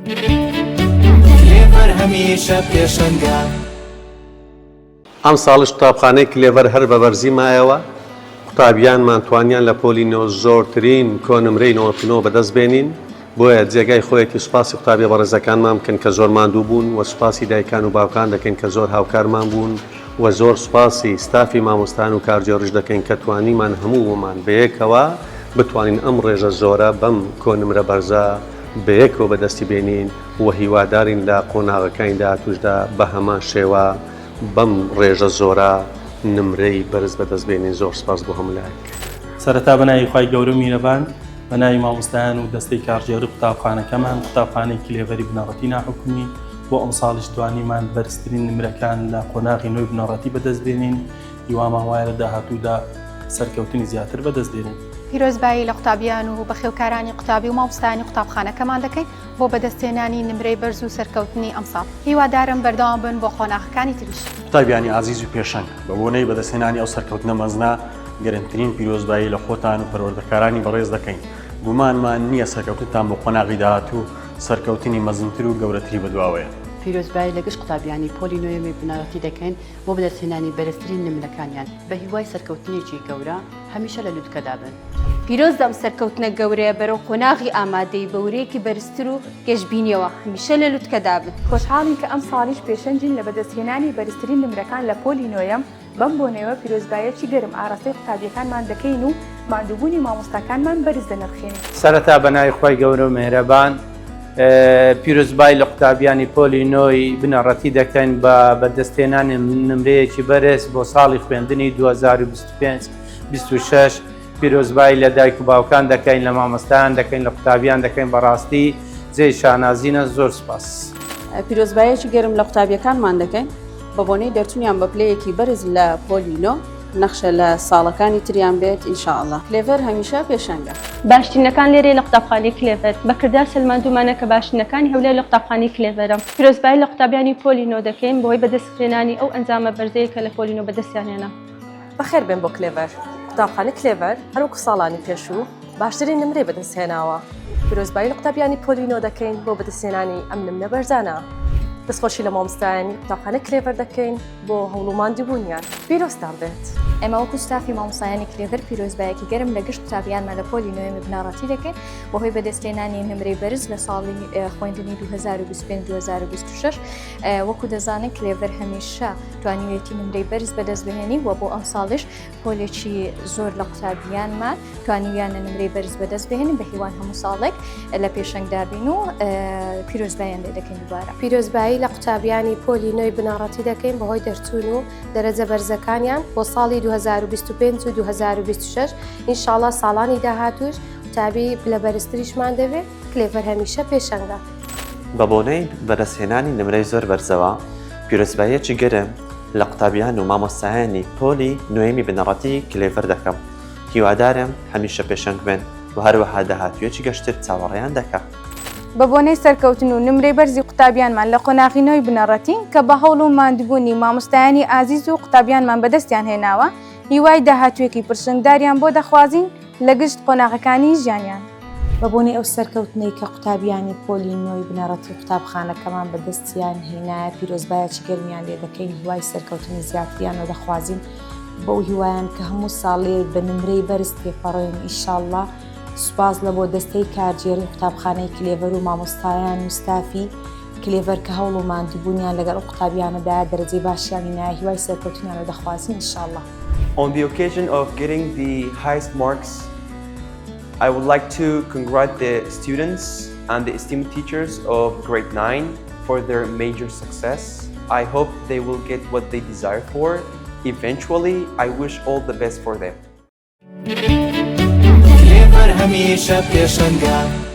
کلێڤەر هەمیشە پێشەنگە. ئەمساڵیش قوتابخانەی کلێڤەر هەر بە بەرزی مایەوە، قوتابیانمان توانیان لە پۆلی نۆ زۆرترین کۆنمرەی 99 بەدەست بێنین، بۆیە جێگای خۆیەتی سوپاسی قوتابیە بەڕێزەکانمان بکەن کە زۆر ماندوو بوون و سوپاسی دایکان و باوکان دەکەین کە زۆر هاوکارمان بوون و زۆر سوپاسی ستافی مامۆستایان و کارگێڕیش دەکەین کە توانیمان هەموومان بەیەکەوە بتوانین ئەم ڕێژە زۆرە بەم کۆنمرە بەرزە بەیەکەوە بەدەستی بێنین و هیوادارین لە قۆناغەکانی داهاتووشدا بە هەمان شێوە بەم ڕێژە زۆرە نمرەی بەرز بەدەست بێنین زۆر سپاس بۆ هەموو لایەک. سەرەتا بە ناوی خوای گەورە و میرەبان، بە ناوی مامۆستایان و دەستەی کارگێڕی قوتابخانەکەمان، قوتابخانەی کلێڤەری بنەڕەتی ناحکومی، بۆ ئەمساڵیش توانیمان بەرزترین نمرەکان لە قۆناغی نۆی بنەڕەتی بەدەست بێنین، هیوامان وایە لە داهاتوودا سەرکەوتنی زیاتر بەدەست بێنین. پیرۆزبایی لە قوتابیان و بەخێوکارانی قوتابی و مامۆستایانی قوتابخانەکەمان دەکەین بۆ بەدەستهێنانی نمرەی بەرز و سەرکەوتنی ئەمساڵ. هیوادارم بەردەوام بن بۆ قۆناغەکانی تریش. قوتابیانی ئازیز و پێشەنگ، بە بۆنەی بەدەستهێنانی ئەو سەرکەوتنە مەزنە، گەرمترین پیرۆزبایی لە خۆتان و پەروەردەکارانی بەڕێز دەکەین. گومانمان نییە سەرکەوتنتان بۆ قۆناغی داهاتوو، سەرکەوتنی مەزنتر و گەورەتری بەدواوەیە. پیرۆزبایی لە گشت قوتابیانی پۆلی نۆیەمی بنەڕەتی دەکەین بۆ بەدەستهێنانی بەرزترین نمرەکانیان، بە هیوای سەرکەوتنێکی گەورە هەمیشە لە لوتکەدا بن. پیرۆزە ئەم سەرکەوتنە گەورەیە بەرەو قۆناغی ئامادەیی بە ورەیەکی بەرزتر و گەشبینیەوە هەمیشە لە لوتکەدا بن. خۆشحاڵین کە ئەمساڵیش پێشەنگین لە بەدەستهێنانی بەرزترین نمرەکان لە پۆلی نۆیەم، بەم بۆنەیەوە پیرۆزباییەکی گەرم ئاراستەی قوتابییەکانمان دەکەین و ماندووبوونی مامۆستاکانمان بەرز دەنرخێنین. سەرەتا بەناوی خوای گەورە و میهرەبان پیرۆزبای لە قوتابیانی پۆلی نۆی بنەڕەتی دەکەین بە بەدەستهێنانی نمرەیەکی بەرز بۆ ساڵی خوێندنی 2025 26 پیرۆزبایی لە دایک و باوکان دەکەین لە مامۆستایان دەکەین لە قوتابیان دەکەین بەڕاستی جێی شانازینە زۆر سپاس. پیرۆزباییەکی گەرم لە قوتابیەکانمان دەکەین بە بۆنەی دەرچونیان بە پلەیەکی بەرز لە پۆلی نۆ نەخشە لە ساڵەکانی تریان بێت ان شاء اللە کلێڤەر هەمیشە پێشەنگە. باشترینەکان لێرەیە لە قوتابخانەی کلێڤەر. بە کردار سەلماندوومانە کە باشترینەکانی هەولێر لە قوتابخانەی کلێڤەرە. پیرۆزبایی لە قوتابیانی پۆلی نۆ دەکەین بەهۆی بەدەستهێنانی ئەو ئەنجامە بەرزەی کە لە پۆلی نۆ بەدەستیان هێنا. بەخێربێن بۆ کلێڤەر. قوتابخانەی کلێڤەر هەروەکو ساڵانی پێشوو باشترین نمرەی بەدەستهێناوە. پیرۆزبایی لە قوتابیانی پۆلی نۆ دەکەین بۆ بەدەستهێنانی ئەم نمرە بەرزانە. دەستخۆشی لە مامۆستایانی قوتابخانەی کلێڤەر دەکەین بۆ هەوڵ و ماندووبوونیان. پیرۆزتان بێت. ئێمە وەکو ستافی مامۆستایانی کلێڤەر پیرۆزبایەکی گەرم لە گشت قوتابیانمان لە پۆلی نۆیەمی بنەڕەتی دەکەین بەهۆی بەدەستهێنانی نمرەی بەرز لە ساڵی خوێندنی 2025 2026 وەکو دەزانن کلێڤەر هەمیشە توانیویەتی نمرەی بەرز بەدەست بهێنی و بۆ ئەمساڵیش پۆلێکی زۆر لە قوتابیانمان توانیویانە نمرەی بەرز بەدەست بهێنن بە هیوان هەموو ساڵێک لە پێشەنگدا بین و پیرۆزباییان لێ دەکەین دووبارە. پیرۆزبایی لە قوتابیانی پۆلی نۆی بنەڕەتی دەکەین بەهۆی دەرچوون و دەرەجە بەرزەکانیان بۆ ساڵی 2025 و 2026 ئینشاڵا ساڵانی داهاتووش قوتابی پلە بەرزتریشمان دەبێت کلێڤەر هەمیشە پێشەنگە. بەبۆنەی بەدەستهێنانی نمرەی زۆر بەرزەوە، پیرۆزباییەکی گەرم لە قوتابیان و مامۆستایانی پۆلی نۆیەمی بنەڕەتی کلێڤەر دەکەم، هیوادارم هەمیشە پێشەنگ بن و هەروەها داهاتوویەکی گەشتر چاوەڕێیان دەکا. بەبۆنەی سەرکەوتن و نمرەی بەرزی قوتابیانمان لە قۆناغی نۆی بنەڕەتی کە بە هەوڵ و ماندووبوونی مامۆستایانی ئازیز و قوتابیانمان بەدەستیان هێناوە، هیوای داهاتوویەکی پرشنگداریان بۆ دەخوازین لە گشت قۆناغەکانی ژیانیان. بە بۆنەی ئەو سەرکەوتنەی کە قوتابیانی پۆلی نۆی بنەڕەتی قوتابخانەکەمان بە دەستیان هێنایە پیرۆزبایەکی گەرمیان لێ دەکەین هیوای سەرکەوتنی زیاتریان لۆ دەخوازین بەو هیوایان کە هەموو ساڵێ بە نمرەی بەرز تێپەڕێن ئیشاڵڵا سوپاس لە بۆ دەستەی کارگێڕی قوتابخانەی کلێڤەر و مامۆستایان و ستافی کلێڤەر کە هەوڵ و ماندووبوونیان لەگەڵ ئەو قوتابیانەدایە دەرەجەی باشیان هینایە هیوای سەرکەوتنیان لۆ دەخوازین ئیشاڵڵا. On the occasion of getting the highest marks I would like to congratulate the students and the esteemed teachers of grade 9 for their major success. I hope they will get what they desire for. Eventually, I wish all the best for them. کلێڤەر هەمیشە پێشەنگە.